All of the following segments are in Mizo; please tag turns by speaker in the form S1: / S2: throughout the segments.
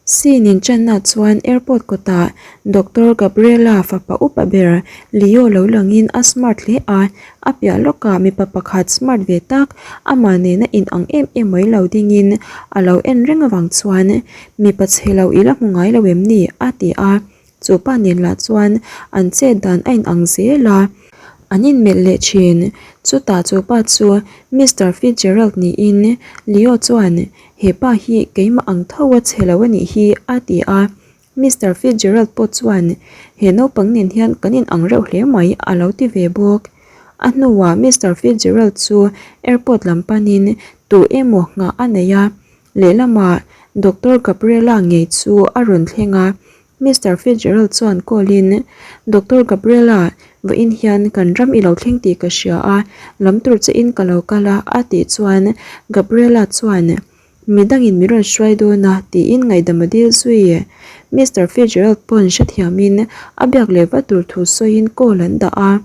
S1: Scene inṭanna chuan airport kawtah Doctor Gabriela fapa upa ber Leo lo langin a smart hle a, a piah lawkah mipa pakhat smart ve tak amah nena inang em em mai lo dingin a lo en reng avang chuan mipa chhe lo i la hmu ngai lo em ni? a ti a. Chu pa nen lah chuan an chet dan a inang zel a, an inmelh leh thin. Chutah chu pa chu Mister Fitzgerald niin Leo chuan he pa hi keimah ang tho a chhe lo a nih hi a ti a. Mister Fitzgerald pawh chuan he naupang nen hian kan inang reuh hle mai a lo ti ve bawk. A hnuah Mister Fitzgerald chu airport lam panin tu emaw nghah a nei a. Lehlamah Doctor Gabriela ngei chu a rawn thleng a, Mister Fitzgerald chuan call in, Doctor Gabriela, vawiin hian kan ram i lo thleng tih ka hria a, lam tur che in ka lo kal a, a tih chuan Gabriela chuan, Midangin min rawn hruai dawn a, tiin ngaihdam a dil zui. Mister Fitzgerald pawn hrethiamin a biak leh va tur thu sawiin call an dah a.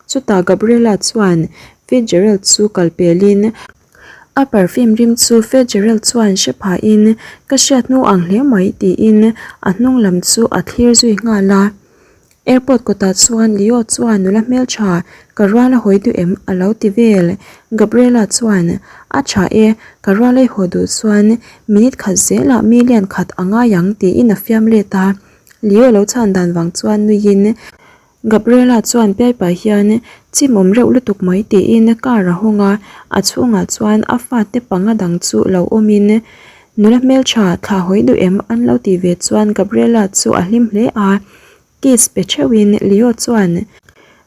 S1: Chutah Gabriela chuan Fitzgerald chu kal pelin, A perfume rim chu Fitzgerald chuan hre phahin, Ka hriat hnu ang hle mai tiin a hnung lam chu a thlir zui nghal a. Airport kawtah chuan Leo chuan nula hmeltha ka rual a hawi duh em a lo ti vel. Gabriela chuan, A tha e, ka rual ei haw duh chuan minute khat zelah million khat a ngai ang tiin a fiam let a. Leo lo chhan dan vang chuan nuiin, Gabriela chuan piai pah hian chim awm reuh lutuk mai tiin car a hawng a, a chhungah chuan a fate panga dang chu lo awmin nula hmeltha thla hawi duh em an lo tih ve chuan Gabriela chu a hlim hle a, kiss pe theuhin Leo chuan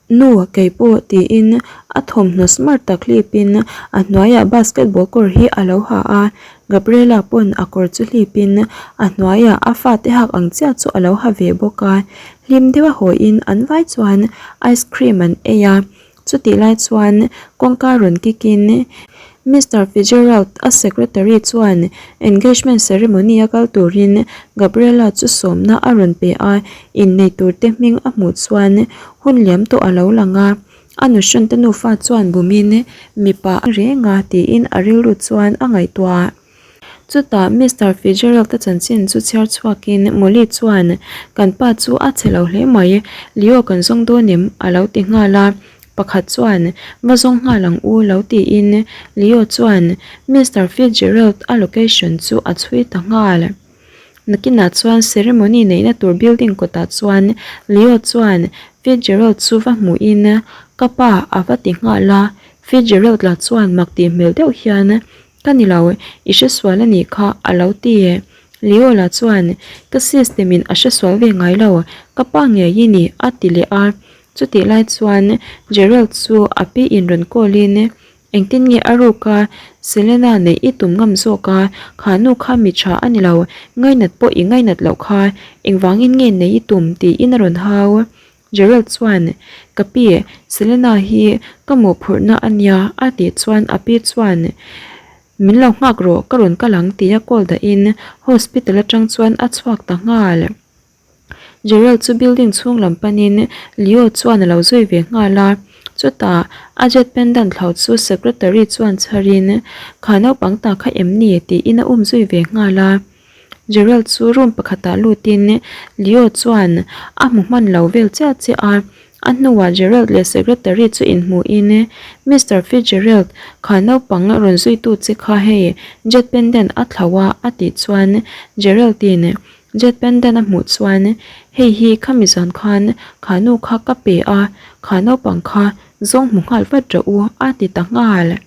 S1: Nu keipawh tiin a thawmhnaw smart tak hlipin a hnuaiah basketball kawr hi a lo ha a, Gabriela pawn a kawr chu hlipin a hnuaiah a fate hak ang chiah chu a lo ha ve bawk a. Hlim deuha hawiin an vai chuan ice cream an ei a, chutih lai chuan kawngka rawn kick in Mister Fitzgerald a secretary chuan engagement ceremony a kal turin Gabriela chu sawmna a rawn pe a, innei turte hming a hmuh chuan hun liam tawh a lo lang a, a nuhrawn te nufa chuan bumin mipa a reng a tiin a rilru chuan a ngaihtuah. Chutah Mister Fitzgerald a chanchin chu chhiar chhuakin Molly chuan, Kan pa chu a chhe lo hle mai, Leo kan zawng dawn em? a lo ti nghal a. Pakhat chuan, Va zawng nghal ang u lo tiin Leo chuan Mister Fitzgerald a location chu a chhui ta nghal. Nakinah chuan ceremony neihna tur building kawtah chuan Leo chuan Fitzgerald chu va hmuhin, Ka pa a va ti nghal a. Fitzgerald lah chuan mak tih hmel deuh hian, Ka ni lo, i hresual a nih kha, a lo ti. Leola chuan, Ka system in a hresual ve ngai lo, ka pa ngei i ni, a ti leh a. Chutih lai chuan Gerald chu a pi in rawn call in, Engtin nge a ruk a, Selena neih i tum ngam zawk a, kha nu kha mi tha a ni lo, ngainat pawh i ngainat loh kha, engvangin nge neih i tum tiin a rawn hau. Gerald chuan, Ka pi, Selena hi ka mawhphurhna a nia a tih chuan a pi chuan, Min lo nghak rawh, ka rawn kal ang tia call dahin hospital atang chuan a chhuak ta nghal. Gerald chu building chhung lam panin Leo chuan a lo zui ve nghal a, chutah a jet pendant thlau chu secretary chuan chharin, Kha naupang ta kha em ni? tiin a um zui ve nghal a. Gerald chu room pakhatah lutin Leo chuan a hmu hman lo vel chiah chiah a, a hnuah Gerald leh secretary chu inhmuhin Mister Fitzgerald, kha naupang rawn zuitu che kha hei jet pendant a thlauh a a tih chuan Gerald in jet pendant a hmuh chuan hei hi khami zan khan kha nu kha ka pe a, kha naupang kha zawng hmu nghal vat rawh u a ti ta nghal.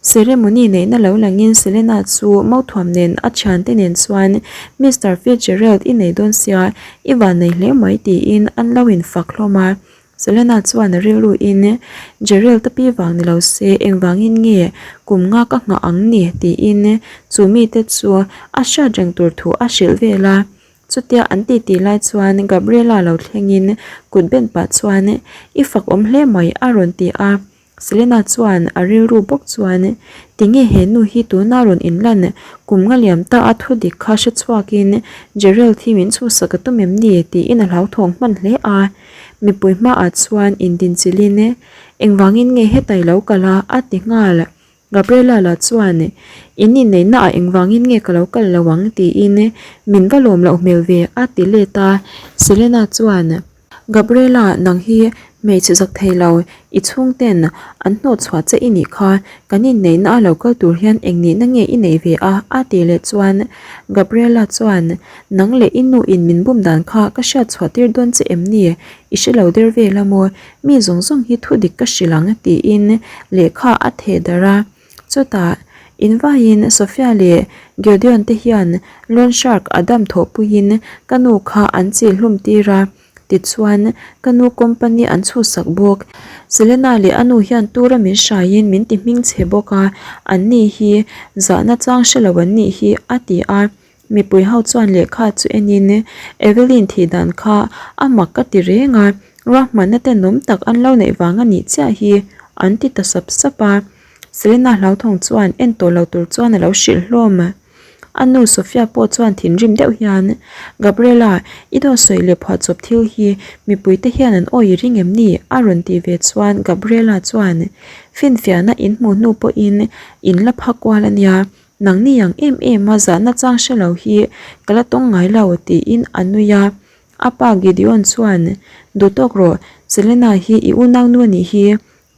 S1: Ceremony neihna lo langin Selena chu Mauthuam nen a thiante nen chuan Mister Fitzgerald i nei dawn sia, i van nei hle mai tiin an lo infak hlawm a. Selena chuan a rilru in Gerald a pi vang ni lo se engvangin nge kum nga ka nghah ang ni tiin chu mite chu a hriat reng tur thu a hrilh vel a. Chutia an titi lai chuan Gabriela lo thlengin kut ben pah chuan I fak awm hle mai a rawn ti a. Selena chuan a rilru bawk chuan, Tinge he nu hi tuna rawn inlan kum nga liam ta a thu dik kha hre chhuakin Gerald hi min chhuhsak a tum em ni? tiin a hlauthawng hman hle a. Mipui hmaah chuan indinchilhin, Engvangin nge hetai lo kal a? a ti nghal. Gabriela lah chuan, In inneihna ah engvangin nge ka lo kal lo ang? tiin min va lawm loh hmel ve a ti let a. Selena chuan, Gabriela nang hi hmeichhe zak thei lo, i chhungten an hnawh chhuah che i nih kha, kan inneihna a lo kal tur hian eng nihna nge i neih ve a? a ti leh chuan Gabriela chuan, Nang leh i nu in min bum dan kha ka hriat chhuah tir dawn che em ni? I hre lo der vel a maw? Mi zawng zawng hi thu dik ka hrilh ang tiin lehkha a theh darh a. Chutah, invaiin Sophia leh Gideon te hian Loan Shark a dam thawhpuiin ka nu kha an chil hlum tir a, tichuan ka nu company an chhuhsak bawk. Selena leh a nu hian tura min hraiin min ti hming chhe bawk a, anni hi zahna chang hre lo an nih hi a ti a. Mipui ho chuan lehkha chu enin Evelyn thih dan kha a mak ka ti reng a, ruahmanna tenawm tak an lo neih vang a nih chiah hi an ti ta sap sap a. Selena hlauthawng chuan en tawh lo tur chuan a lo hrilh hlawm. A nu Sofia pawh chuan thinrim deuh hian, Gabriela, i dawt sawi leh phuahchawp thil hi mipui te hian an awi ring em ni? a rawn ti ve chuan Gabriela chuan finfiahna in hmuh hnu pawhin in la pha kual a nia. Nangni ang em em a zahna chang hre lo hi ka la tawng ngai lo tiin a nui a. A pa Gideon chuan, Duh tawk rawh, Selena hi i unaunu a nih hi.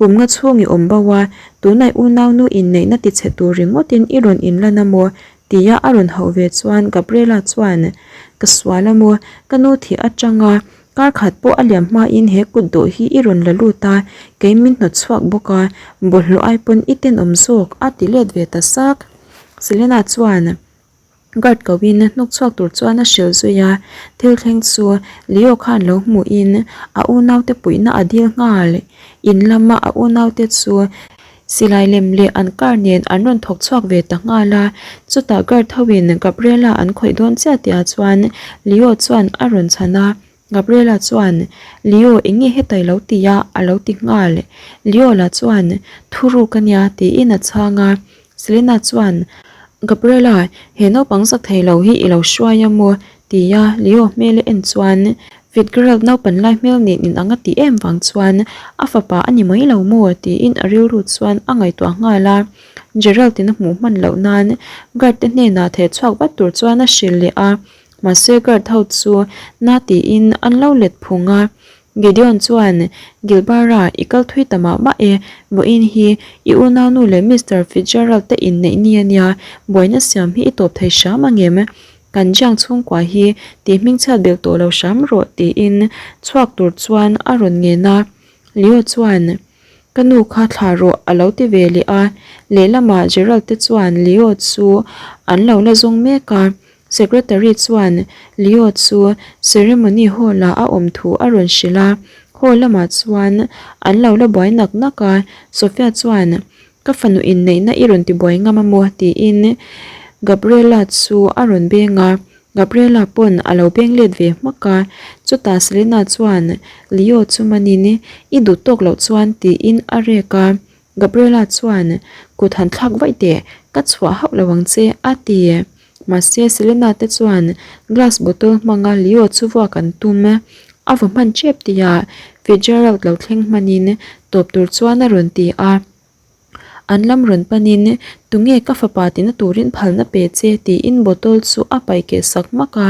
S1: Kum nga chhung i awm bo a, tunah i unaunu inneihna tichhe tur ringawtin i rawn inlan a maw? tia a rawn hauh ve chuan Gabriela chuan, Ka sual a maw? Ka nu thih atanga Kar khat pawh a liam hmain he kut dawh hi i rawn la lut a, kei min hnawt chhuak bawk a, bawlhhlawh ai pawn i tenawm zawk a ti let ve ta sak. Selena chuan guard ko in hnuk chhuak tur chuan a hrilh zui a, thil thleng chu Leo khan lo hmuhin a unaute puihna a dil nghal. In lama a unaute chu Silai lem leh an car nen an rawn thawk chhuak ve ta nghal a, chutah guard ho in Gabriela an khawih dawn chiah tih ah chuan Leo chuan a rawn chhan a, Gabriela chuan Leo eng nge hetai lo ti a a lo ti nghal, Leo lah chuan thuruk a nia tiin a chhang a, Selena chuan Gabriela he naupang zak thei lo hi i lo hruai a maw tia Leo hmel a en chuan Fitzgerald naupan lai hmel nen in ang a tih em vang chuan a fapa a ni mai lo maw tiin a rilru chuan a ngaihtuah nghal a, Gerald in a hmuh hman loh nan guard te hnenah theh chhuak vat tur chuan a hrilh leh a, mahse guard ho chu na tiin an lo let phung a, Gideon chuan Gilbara i kal thui ta mah mah e, vawiin hi i unaunu leh Mister Fitzgerald te inneih ni a nia, buaina siam hi i tawp thei hram angem? Kan Jiang chhungkua hi tih hmingchhiat belh tawh lo hram rawh tiin chhuak tur chuan a rawn ngen a. Leo chuan, Ka nu kha thlah rawh a lo ti ve leh a. Lehlamah Gerald te chuan Leo chu an lo la zawng mek a. Secretary chuan Leo chu ceremony hall ah a awm thu a rawn hrilh a. Hall lamah chuan an lo la buai nak nak a. Sophia chuan, Ka fanu inneihna i rawn tibuai ngam a maw? tiin Gabriela chu a rawn beng a, Gabriela pawn a lo beng let ve hmak a, chutah Selena chuan Leo chu manin i duh tawk loh chuan tiin a rek a, Gabriela chuan kut han thlak vaih teh, ka chhuah hauh lo ang che a ti. Mahse Selena te chuan glass bottle hmanga Leo chu vuak an tum. A vaw hman tep tihah Fitzgerald lo thleng hmanin tawp tur chuan a rawn ti a. An lam rawn panin tunge ka fapa tina turin phalna pe che tiin bottle chu a paih keh sak hmak a.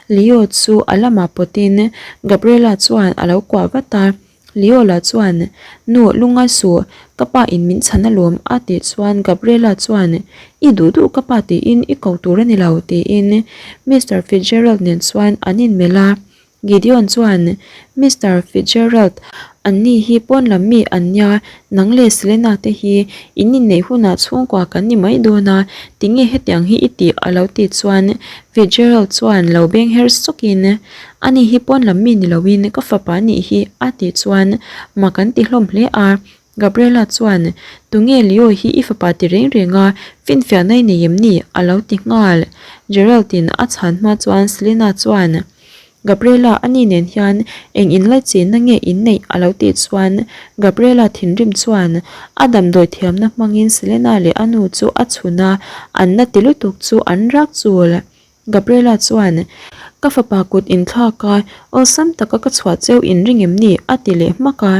S1: Leo chu a lamah pawtin Gabriela chuan a lo kuah vat a. Leola chuan, Nu, lungngai suh, ka pa in min chhan alawm a tih chuan Gabriela chuan, I duh duh ka pa tiin i ko tur a ni lo tiin Mister Fitzgerald nen chuan an inmelh a. Gideon chuan, Mister Fitzgerald, anni hi pawn lam mi an nia, nang leh Selena te hi in inneih hunah chhungkua kan ni mai dawn a, tinge hetiang hi i tih a lo tih chuan Fitzgerald chuan lo beng her sawkin, Ani hi pawn lam mi ni loin ka fapa nih hi a tih chuan mak an ti hlawm hle a. Gabriela chuan, Tunge Leo hi i fapa ti reng reng a, finfiahna i nei em ni? a lo ti nghal. Gerald in a chhan hma chuan Selena chuan, Gabriela ani nen hian eng inlaichinna nge in neih? a lo tih chuan Gabriela thinrim chuan a damdawi thiamna hmangin Selena leh a nu chu a chhun a, an na ti lutuk chu an rak chul. Gabriela chuan, Ka fapa kut inthlak a, awlsam taka ka chhuah cheu in ring em ni? a ti leh hmak a.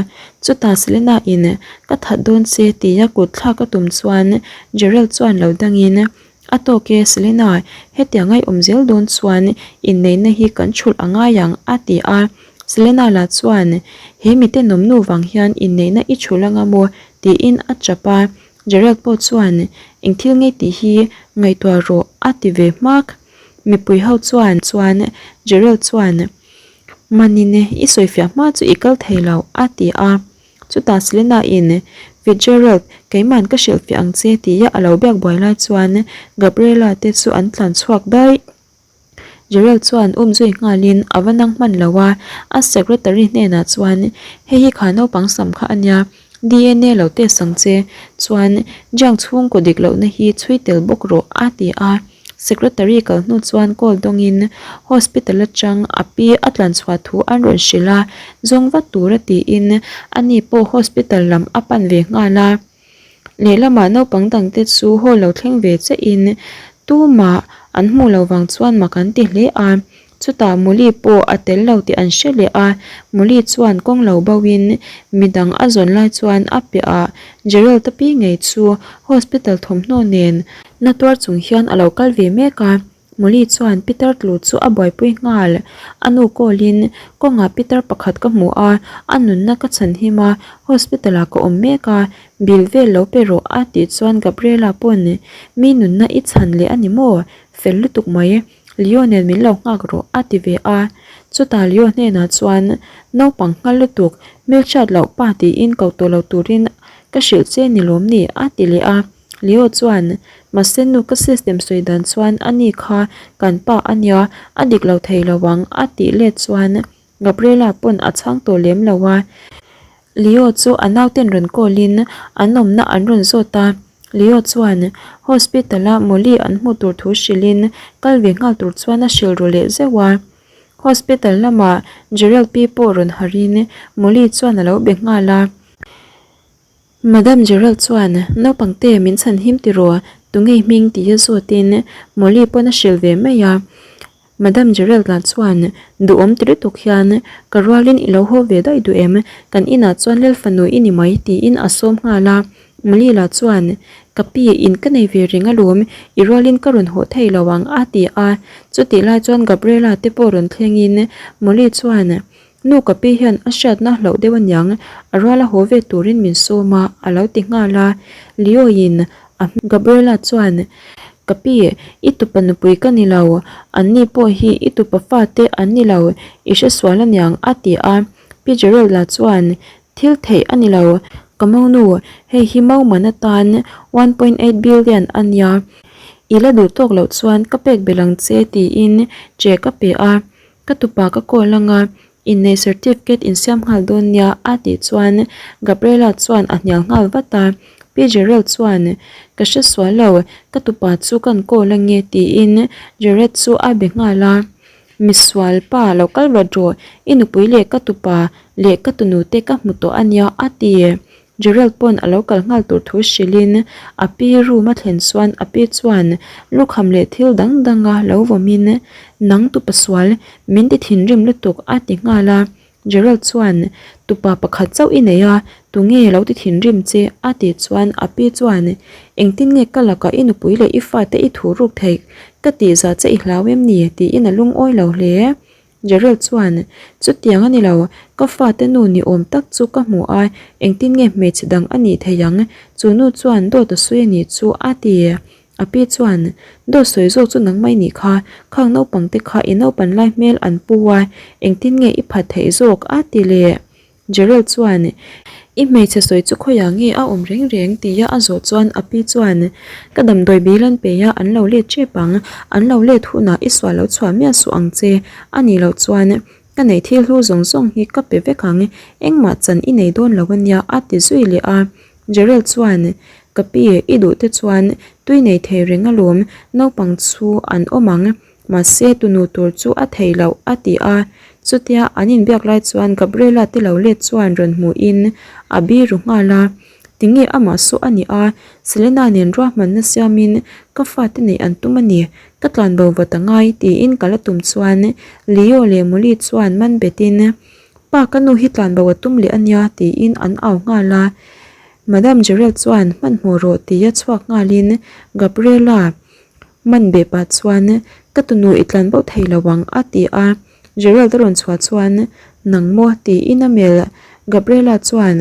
S1: Chutah Selena in ka that dawn che tia kut thlak a tum chuan Gerald chuan lo dangin A tawk e Selena, hetiang ai awm zel dawn chuan inneihna hi kan thulh a ngai ang a ti a. Selena lah chuan He mi tenawm nu vang hian inneihna i thulh anga maw? tiin a chap a. Gerald pawh chuan Eng thil ngei tih hi ngaihtuah rawh a ti ve hmak. Mipui ho chuan chuan Gerald chuan Manin i sawifiah hma chu i kal thei lo a ti a. Chutah Selena in Fitzgerald keiman ka hrilhfiah ang che tia a lo biak buai lai chuan Gabriela te chu an tlan chhuak daih. Gerald chuan um zui nghalin a va nang hman lo a, a secretary hnenah chuan Hei hi kha naupang sam kha a nia, DNA lo test ang che, chuan Jiang chhungkaw dik lohna hi chhui tel bawk rawh a ti a. Secretary kal hnu chuan call dawngin hospital atang a pi a tlan chhuah thu an rawn hrilh a, zawng vat tura tiin ani pawh hospital lam a pan ve nghal a. Lehlamah naupang dangte chu hall lo thleng ve chiahin tumah an hmuh loh vang chuan mak an ti hle a, chutah Muli pawh a tel lo tih an hre leh a, Muli chuan kawng lo boin midang a zawn lai chuan a piahah Gerald-a pi ngei chu hospital thawmhnaw nen na tuar chung hian a lo kal ve mek a. Molly chuan Peter tlu chu a buaipui nghal. A nu call-in, Kawngah Peter pakhat ka hmu a, a nunna ka chhan him a, hospital-ah ka awm mek a, bill vel lo pe rawh a tih chuan Gabriela pawn, Mi nunna i chhan leh a ni maw? Fel lutuk mai, Leo nen min lo nghak rawh a ti ve a. Chutah Leo hnenah chuan, Naupang nghal lutuk, hmelhriat loh pa tiin ko tawh lo turin ka hrilh che ni lawm ni a ti leh a. Leo chuan, Mahse nu ka system sawi dan chuan a ni kha kan pa a nia, a dik lo thei lo ang a tih let chuan Gabriela pawn a chhang tawh lem lo a. Leo chu a nauten rawn call in an awmna an rawn zawt a, Leo chuan hospital a Molly an hmuh tur thu hrilh in kal ve nghal tur chuan a hrilh ru leh zeuh a. Hospital lamah Gerald pi pawh rawn harh in Molly chuan a lo be nghal a. Madam Gerald chuan, Naupangte min chhan him tiraw, tunge hming tih a zawtin Molly pawn a hrilh ve mai a. Madam Gerald lah chuan, Duhawm ti lutuk hian, ka rualin i lo haw ve daih duh em, kan inah chuan Lal fanu i ni mai tiin a sawm nghal a. Molly lah chuan, Ka pi, in ka nei ve reng alawm, i rualin ka rawn haw thei lo ang a ti a. Chutih lai chuan Gabriela te pawh rawn thlengin Molly chuan, Nu ka pi hian a hriatna hlauh deuh aniang, a ruala haw ve turin min sawm a, a lo ti nghal a. Leo-in a hming. Gabriela chuan, Ka pi, i tupa nupui ka ni lo, anni pawh hi i tupa fate an ni lo, i hresual aniang, a ti a. Pi Gerald-a chuan, Thil theih a ni lo, ka monu, hei hi Mauman atan 1.8 billion a nia, i la duh tawk loh chuan ka pek belh ang che, tiin cheque a pe a. Ka tupa ka call anga inneih certificate insiam nghal dawn nia a tih chuan Gabriela chuan a hnial nghal vat a, Pi Gerald chuan ka hre sual lo, ka tupa chu kan call ange tiin Gerald chu a be nghal a, Misual pa lo kal vat rawh, i nupui leh ka tupa leh ka tunu te ka hmu tawh ania a ti. Gerald pawn a lo kal nghal tur thu hrilhin a pi room a thlen chuan a pi chuan lukham leh thil dang dang a lo vawmin Nang tupa sual, min ti thinrim lutuk a ti nghal a. Gerald chuan Tupa pakhat chauh i nei a, tunge lo ti thinrim che a tih chuan a pi chuan Engtin nge ka lakah i nupui leh i fate i thu ruk theih ka tih zah che i hlau em ni tiin a lungawi lo hle. Gerald chuan, Chutiang a ni lo, ka fate nu ni awm tak chu ka hmu a, engtin nge hmeichhe dang a nih theih ang? Chu nu chuan dawt a sawi a nih chu a ti. A pi chuan, Dawt sawi zawk chu nangmah i nih kha, khang naupang te kha i naupan lai hmel an pu a, engtin nge i phat theih zawk? a ti leh. Gerald chuan, I hmeichhe sawi chu khawiah nge a awm reng reng? tia a zawh chuan a pi chuan, Ka damdawi bil an pe a, an lo let tep ang. An lo let hunah i sual lo chhuah miah suh ang che. A nih loh chuan, ka neih thil hlu zawng zawng hi ka pe vek ang, engmah chan i nei dawn lo ania a ti zui leh a. Gerald chuan, Ka pi, i duh te chuan tui nei thei reng alawm, naupang chu an awm ang. Mahse, tunu tur chu a thei loh, a ti a. Chutia an inbiak lai chuan Gabriela te lo let chuan rawn hmuhin a biru nghal a. Tinge amah saw a ni a, Selena nen ruahmanna siamin ka fate neih an tum a ni. Ka tlanbo vat a ngai tiin ka la tum chuan Leo leh Molly chuan man betin Pa ka nu hi tlanbo a tum leh a nia tiin an au nghal a. Madam Gerald chuan hmanhmawh rawh tia chhuak nghalin Gabriela man beh pah chuan Ka tunu i tlanbo thei lo ang a ti a. Gerald a rawn chhuah chuan Nang maw tiin a melh. Gabriela chuan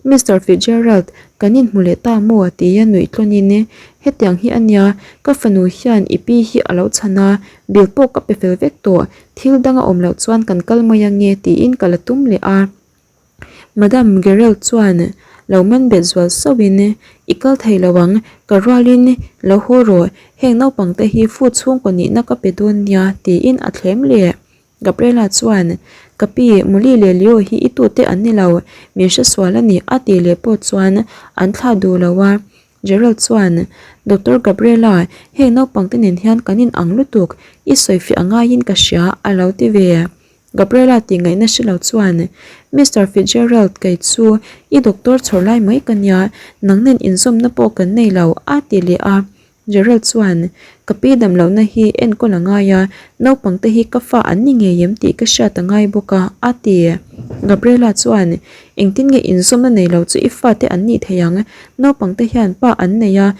S1: Mister Fitzgerald, kan inhmu leh ta maw? tia nuih tlawnin, Hetiang hi a nia, ka fanu hian i pi hi a lo chhan a, bill pawh ka pe fel vek tawh, thil dang a awm loh chuan kan kal mai ange tiin ka la tum leh a. Madam Gerald chuan lo man bet zual sauhin, I kal thei lo ang, ka rualin lo haw rawh, heng naupang te hi food chhungkaw nihna ka pe dawn nia tiin a thlem leh. Gabriela chuan, Ka pi, Muli leh Leo hi i tute an ni lo, min hre sual a ni, a tih leh pawh chuan an thlah duh lo a. Gerald chuan, Doctor Gabriela, heng naupang te nen hian kan in ang lutuk, i sawifiah a ngaiin ka hria, a lo ti ve. Gabriela tih ngaihna hre lo chuan, Mister Fitzgerald, kei chu i doctor chhawr lai mai ka nia, nang nen inzawmna pawh kan nei lo, a ti leh a. Gerald chuan, Ka pi dam lohna hi enkawl a ngai a, naupang te hi ka fa an ni ngei em tih ka hriat a ngai bawk a, a ti. Gabriela chuan, Engtin nge inzawmna nei lo chu i fate an nih thei ang? Naupang te hian pa an nei a,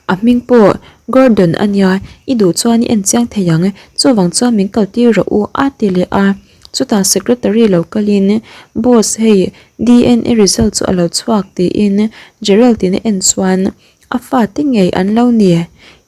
S1: a hming pawh Gordon a nia, i duh chuan i en chiang thei ang, chuvang chuan min kaltir rawh u, a ti leh a. Chutah secretary lo kalin, Boss, hei DNA result chu a lo chhuak, tiin Gerald in a en chuan, A fate ngei an lo ni.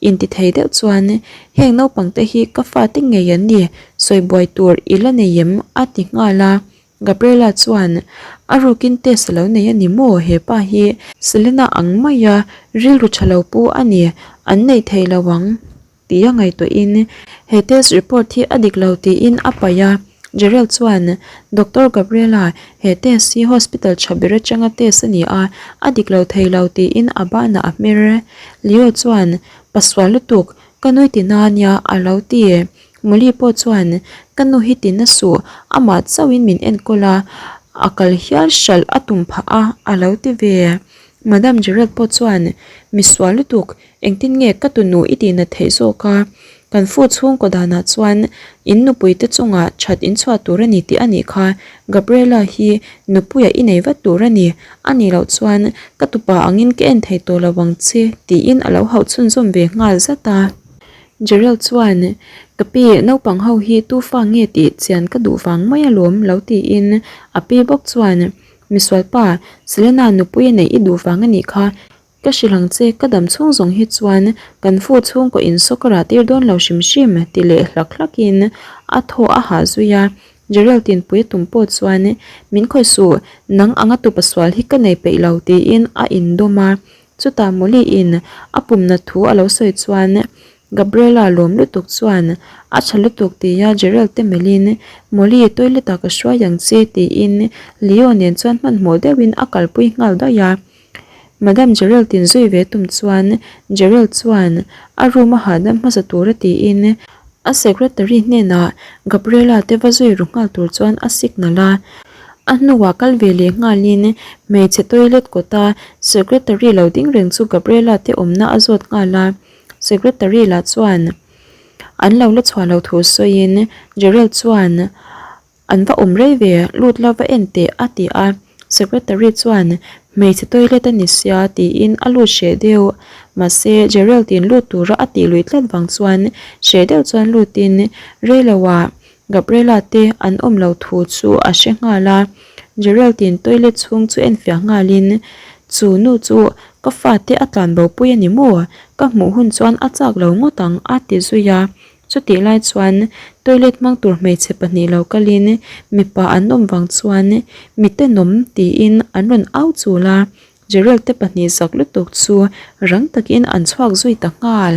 S1: Intithei deuh chuan, Heng naupangte hi ka fate ngei an ni, sawi buai tur i la nei em? a ti nghal a. Gabriela chuan, A rukin test a lo nei a ni maw he pa hi? Selena ang maia rilru tha lo pu a ni, an nei thei lo ang. Tia ngaihtuahin he test report hi a dik lo tiin a paih a. Gerald chuan, Doctor Gabriela, he test hi hospital tha ber atanga test a ni a, a dik lo thei lo tiin a banah a hmer. Leo chuan, Pasual lutuk, ka nui ti na nia a lo ti. Molly pawh chuan, Ka nu hi ti na suh, amah chauhin min enkawl a, a kal hial hralh a tum phah a a lo ti ve. Madam Gerald pawh chuan, Misual lutuk, Engtin nge ka tunu i tihnat theih zawk a? Kan fu chhungkaw danah chuan in nupui te chungah that in chhuah tur a ni tih a nih kha. Gabriela hi nupuia i nei vat tur a ni. A nih loh chuan ka tupa angin ka en thei tawh lo ang che tiin a lo hauh chhunzawm ve nghal zat a. Gerald chuan, Ka pi, naupang ho hi tu fa nge tih chian ka duh vang mai alawm lo tiin a pi bawk chuan, Misualpa, Selena nupui a neih i duh vang a nih kha. Ka hrilh ang che, ka dam chhung zawng hi chuan kan fu chhungkaw insawk a rah tir dawn lo hrim hrim ti leh hlak hlakin a thaw a hah zui a. Gerald tinpui a tum pawh chuan min khawih suh, nang anga tupa sual hi ka nei peih lo tiin a indawm a. Chutah Molly in a pumna thu a lo sawi chuan Gabriela lawm lutuk chuan a tha lutuk tia Gerald te melhin Molly toilet ah ka hruai ang che tiin Leo nen chuan hmanhmawh deuhin a kalpui nghal daih a. Madam Gerald in zui ve tum chuan Gerald chuan a room a hahdam hmasa tura tiin a secretary hnenah Gabriela te va zui ru nghal tur chuan a signal a. A hnuah kal ve leh nghalin hmeichhe toilet kawta secretary lo ding reng chu Gabriela te awmna a zawt nghal a. Secretary lah chuan an lo la chhuah lo thu sawiin Gerald chuan An va awm rei ve, lut la va en teh a ti a, secretary chuan hmeichhe toilet a ni sia tiin a lut hreh deuh, mahse Gerald in lut tura a tih luih tlat vang chuan hreh deuh chuan lutin reiloah Gabriela te an awm lo thu chu a hre nghal a, Gerald in toilet chhung chu en fiah nghalin chu nu chu ka fate a tlan bo pui a ni maw, ka hmuh hun chuan a chak lo ngawt ang a ti zui a. Chutih lai chuan toilet hmang tur hmeichhe pahnih lo kalin mipa an awm vang chuan mi tenawm tiin an rawn au chul a, Gerald te pahnih zak lutuk chu rang takin an chhuak zui ta nghal.